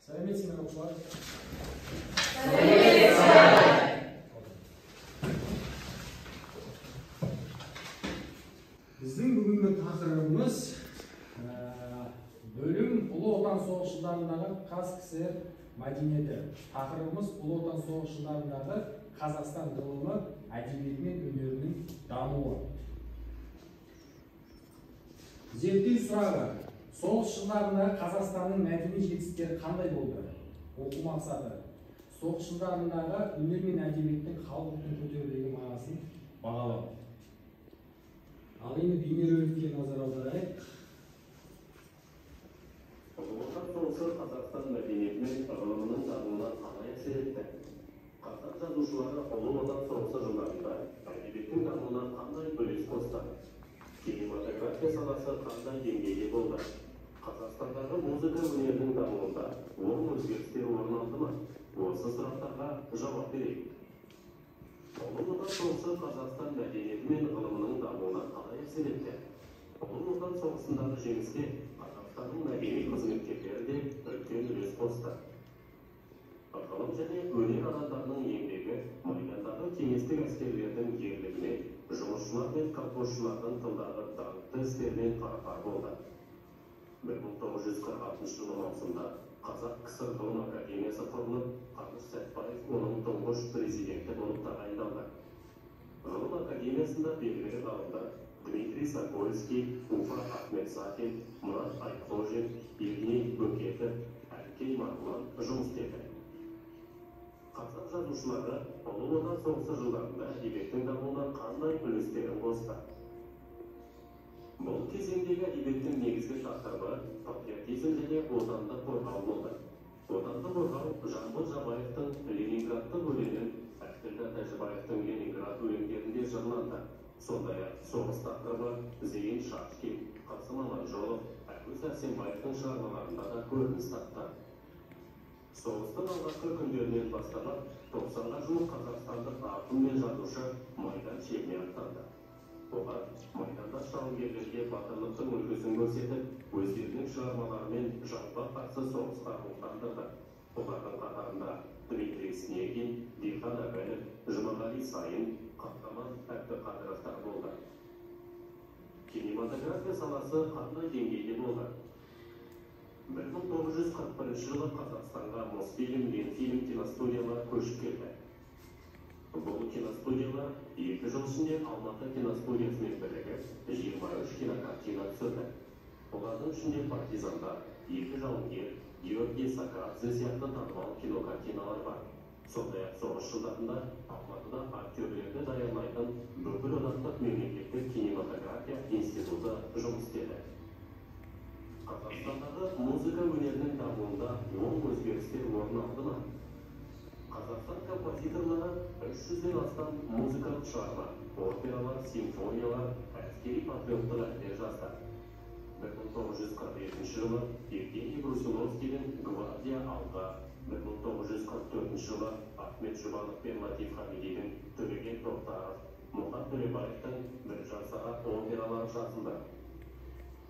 Сәлеметсіңдер ме, оқушылар? Сәлеметсіз. Біздің бүгінгі тақырыбымыз бөлім Ұлы Отан соғысы жылдарындағы ҚазКСР мәдениеті. Тақырыбымыз Ұлы Отан соғысы жылдарындағы Қазақстан ғылымы, әдебиеті мен өнерінің дамуы. Зерттеу сұрағы: соғыс жылдарындағы Қазақстанның мәдени жетістіктері қандай болды? Оқу мақсаты: соғыс жылдарындағы өнер мен әдебиеттің халық рухын көтерудегі маңызын бағалау. Ал енді бейнероликке назар аударайық. Ұлы Отан соғысы Қазақстан мәдениеті мен ғылымының дамуына қалай әсер етті? Қазақ жазушылары Ұлы Отан соғысы жылдарында әдебиеттің дамуына қандай үлес қосты? Кинематография саласы қандай деңгейде болды? Қазақстандағы музыка өнерінің дамуында оң өзгерістер орын алды ма? Осы сұрақтарға жауап берейік. Ұлы Отан соғысы Қазақстан мәдениеті мен ғылымының дамуына қалай әсер етті? Ұлы Отан соғысындағы жеңіске Қазақстанның мәдени қызметкерлері де үлкен үлес қосты. Ғылым және өнер адамдарының еңбегі майдандағы кеңестік әскерлердің ерлігіне, жұмысшылар мен колхозшылардың тылдағы даңқты істерінен парапар болды. 1946 жылы маусымда Қазақ КСР ғылым академиясы құрылып, Қаныш Сәтбаев оның тұңғыш президенті болып тағайындалды. Ғылым академиясында белгілі ғалымдар Дмитрий Сокольский, Уфа Ахмет Сафин, Мұрат Айтқожин, Евгений Бөкетов, Әлкей Марғұлан жұмыс істеді. Қазақ жазушылары Ұлы Отан соғысы жылдарында әдебиеттің дамуына қандай үлестерін қосты? Бұл кезеңдегі әдебиеттің негізгі тақырыбы патриотизм және отанды қорғау болды. Отанды қорғау Жамбыл Жабаевтың Ленинградтық өлеңін, Әбділда Тәжібаевтың Ленинград өлеңдерінде жырланды. Сондай-ақ соғыс тақырыбы Зейін Шашкин, Қасым Аманжолов, Әбу Сәрсенбаевтың шығармаларында да көрініс тапты. Соғыстың алғашқы күндерінен бастап 90-ға жуық қазақстандық ақын мен жазушы майдан шебіне аттанды. Олар майданда жауынгерлерге батырлықтың үлгісін көрсетіп, өздерінің шығармаларымен жауға қарсы соғысқа рухтандырды. Олардың қатарында Дмитрий Снегин, Дихан Әбілов, Жұмағали Сайын, Қахраман Әбдіқадыровтар болды. Кинематография саласы қандай деңгейде болды? 1941 жылы Қазақстанға Мосфильм, Ленфильм киностудиялар көшіп келді. Бұл киностудиялар 2 жыл ішінде Алматы киностудиясымен бірігіп 23 кинокартина түсірді. Олардың ішінде «Партизандар», «Екі жауынгер», «Георгий Сакрадзе» сияқты танымал кинокартиналар бар. Сондай-ақ соғыс жылдарында Алматыда актерлерді даярлайтын Бүкілодақтық мемлекеттік кинематография институты жұмыс істеді. Қазақстандағы музыка өнерінің дамуында оң өзгерістер орын алды ма? Қазақстан композиторлары 300-ден астам музыкалық шығарма, опералар, симфониялар, әскери патриоттық әндер жазды. 1942 жылы Евгений Брусиловскийдің «Гвардия алға», 1944 жылы Ахмет Жұбанов пен Латиф Хамидидің «Төлеген Тоқтаров», Мұқан Төлебаевтың «Біржан сара» опералары жазылды.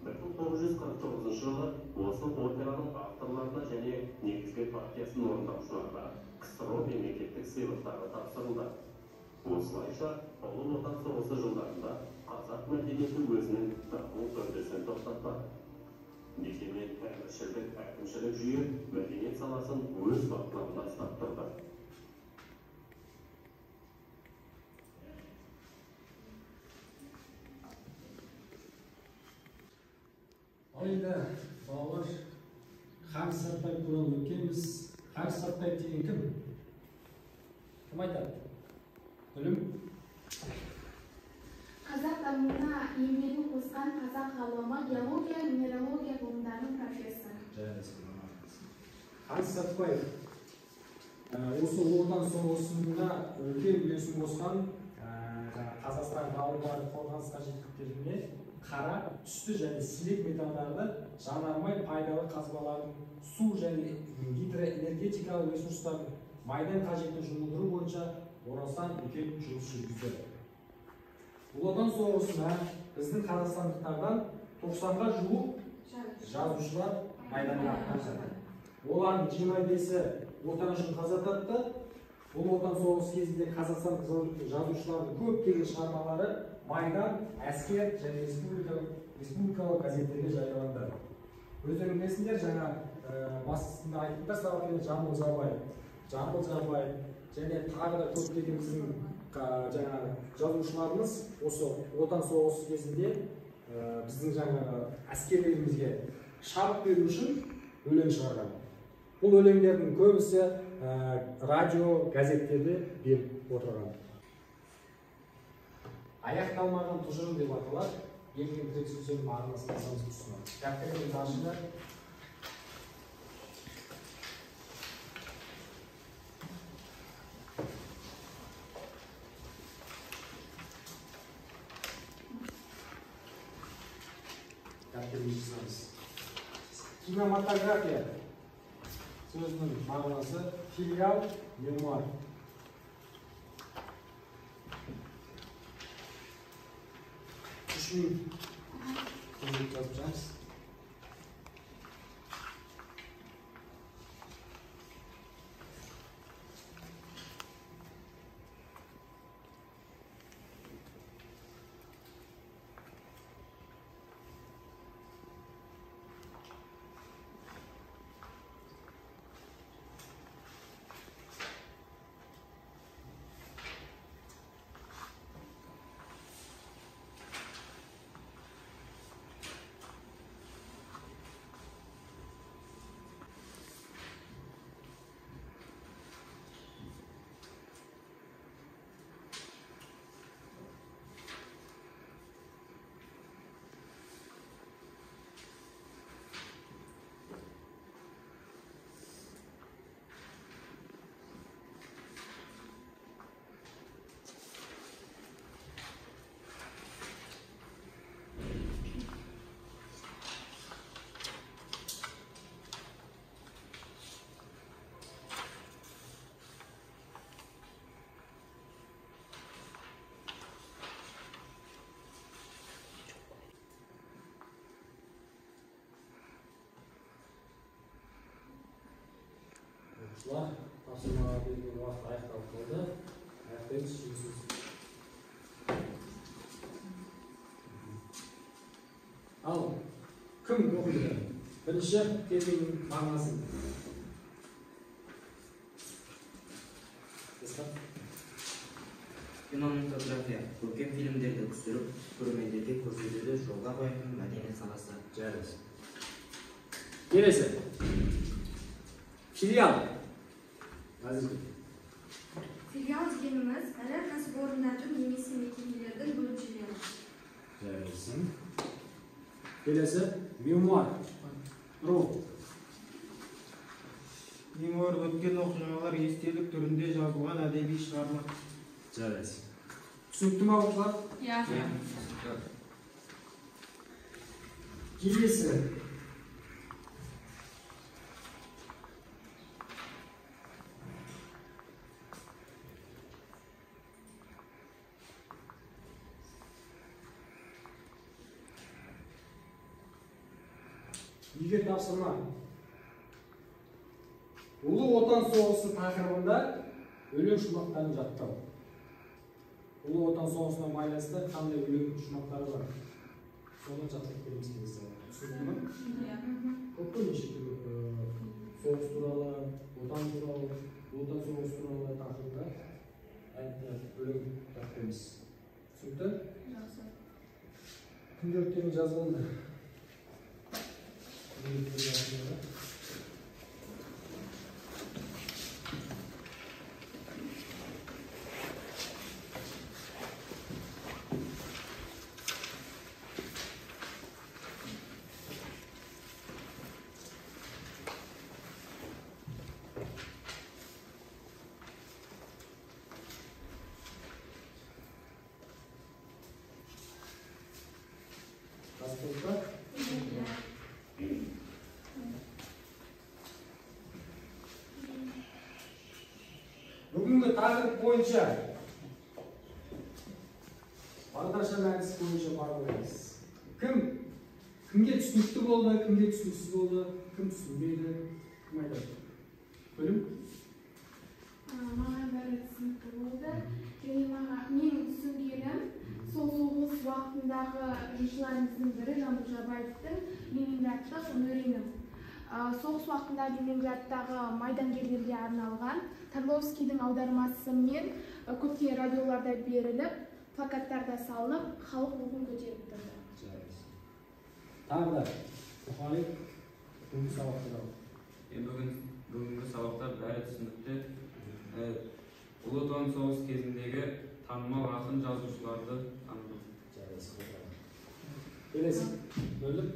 1949 жылы осы операның авторларына және негізгі партиясын орындаушыларға КСРО мемлекеттік сыйлықтары тапсырылды. Осылайша, Ұлы Отан соғысы жылдарында қазақ мәдениеті өзінің даму үрдісін тоқтатпады. Дегенмен әміршілдік әкімшілік жүйе мәдениет саласын өз бақылауында ұстап тұрды. Ал енді балалар, Қаныш Сәтбаев туралы өткенбіз. Қаныш Сәтбаев деген кім? Кім айтады? Гүлім? Қазақ дамуына еңбегін қосқан қазақ ғалымы, геология, минералогия ғылымдарының профессоры. Қаныш Сәтбаев осы Ұлы Отан соғысында үлкен үлесін қосқан, Қазақстан ғалымдары қорғаныс қажеттіліктеріне қара, түсті және сирек металдарды, жанармай пайдалы қазбаларын, су және гидроэнергетикалық ресурстарын майдан қажетін жұмылдыру бойынша орасан үлкен жұмыс жүргізді. Ұлы Отан соғысына біздің қазақстандықтардан 90-ға жуық жазушылар майданға аттанды. Олардың 25-і Отан үшін қаза тапты. Ұлы Отан соғысы кезінде Қазақстан жазушыларының көптеген шығармалары майдан, әскер және республикалық газеттерге жарияланды. Өздерің білесіңдер, жаңа басында айттыңдар сабақ кезінде Жамбыл Жабаев және тағы да көптеген біздің жаңа жазушыларымыз осы Отан соғысы кезінде біздің жаңағы әскерлерімізге шабыт беру үшін өлең шығарған. Бұл өлеңдердің көбісі радио, газеттерде беріп отырған. Аяқталмаған тұжырым деп аталады. Берілген тірек сөздердің мағынасын алсаңыз ұсынады. Дәптеріңізді ашыңдар. Дәптеріңізді жазамыз. Кинематография сөзінің мағынасы филиал, мемуар. Үш минут жазып шығамыз. Оқушылар, тапсырмаға берілген уақыт аяқталып қалды. Аяқтаймыз, жеңіс. Ал, кім оқиды? Бірінші терминнің мағынасын. Кинематография көркем фильмдерді түсіріп, көрермендерге көрсетуді жолға қоятын мәдениет саласы. Жарайды. Келесі. Филиал. Филиал дегеніміз ірі кәсіпорындардың немесе мекемелердің бөлімшелері. Жарайсың. Келесі мемуар. Ру. Мемуар өткен оқиғалар естелік түрінде жазылған әдеби шығарма. Жарайсың. Түсінікті ме, оқушылар? Иә. Келесі. Үйге тапсырма. Ұлы Отан соғысы тақырыбында өлең шумақтарын жаттау. Ұлы Отан соғысына байланысты қандай өлең шумақтары бар? Соны жаттап келеміз келесі сабақта. Түсінікті ме? Көп қой неше түрлі соғыс туралы, Отан туралы, Ұлы Отан соғысы туралы тақырыбында өлең жаттаймыз. Түсінікті? Жақсы. Күнделіктерін жазып алыңдар. Бүгінгі тақырып бойынша бағдаршам әдісі бойынша бағалаймыз. Кімге түсінікті болды, кімге түсініксіз болды, кім түсінбеді. Кім айтады? Бөлім? Маған бәрі түсінікті болды. Және менің түсінгенім, сол соғыс уақытындағы жыршыларымыздың бірі Жамбыл Жабаевтың «Ленинградтық өлеңі». Соғыс уақытында Ленинградтағы майдангерлерге арналған Тарловскийдің аудармасымен көптеген радиоларда беріліп, плакаттарда салынып, халық рухын көтеріп тұрды. Тағы да Мұқағали, бүгінгі сабақ туралы. Бүгінгі сабақта бәрі түсінікті. Ұлы Отан соғыс кезіндегі танымал ақын жазушыларды таныдым. Келесі бөлім.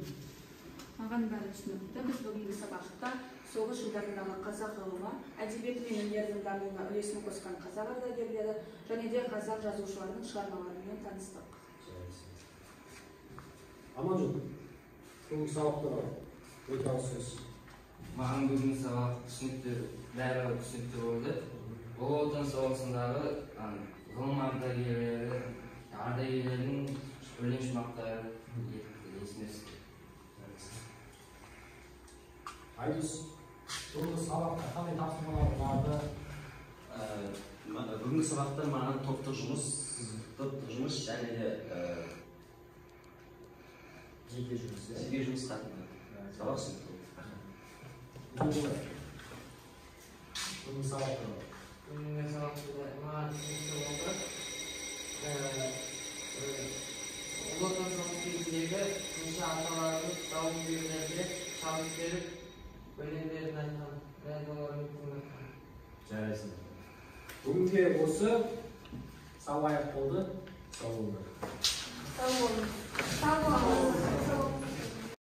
Маған бәрі түсінікті. Біз бүгінгі сабақта соғыс жылдарындағы қазақ ғылымы, әдебиеті мен өнерінің дамуына үлесін қосқан қазақ ардагерлері және де қазақ жазушыларының шығармаларымен таныстық. Аманжол, бүгінгі сабақ туралы өте ауыз сөз. Маған бүгінгі сабақ түсінікті, бәрі түсінікті болды. Ұлы Отан соғысындағы ғылым ардагерлерінің өлең шумақтары есіме түсті. Айдос, бүгінгі сабақта қандай тапсырмалар барды? Бүгінгі сабақта маған топтық жұмыс және де жеке жұмыс. Жеке жұмыс қатынды. Сабақ түсінікті болды. Бүгінгі сабақ туралы. Бүгінгі сабақ маған түсінікті болды. Ұлы Отан соғысы кезіндегі тыншы аталарымыз жауынгерлерге шабыт беріп, өлеңдерін айтқан, радиолармен тыңдатқан. Жарайсың. Бүгінге осы сабақ аяқ болды. Сау болыңдар. Сау болыңыз. Сау болыңыз.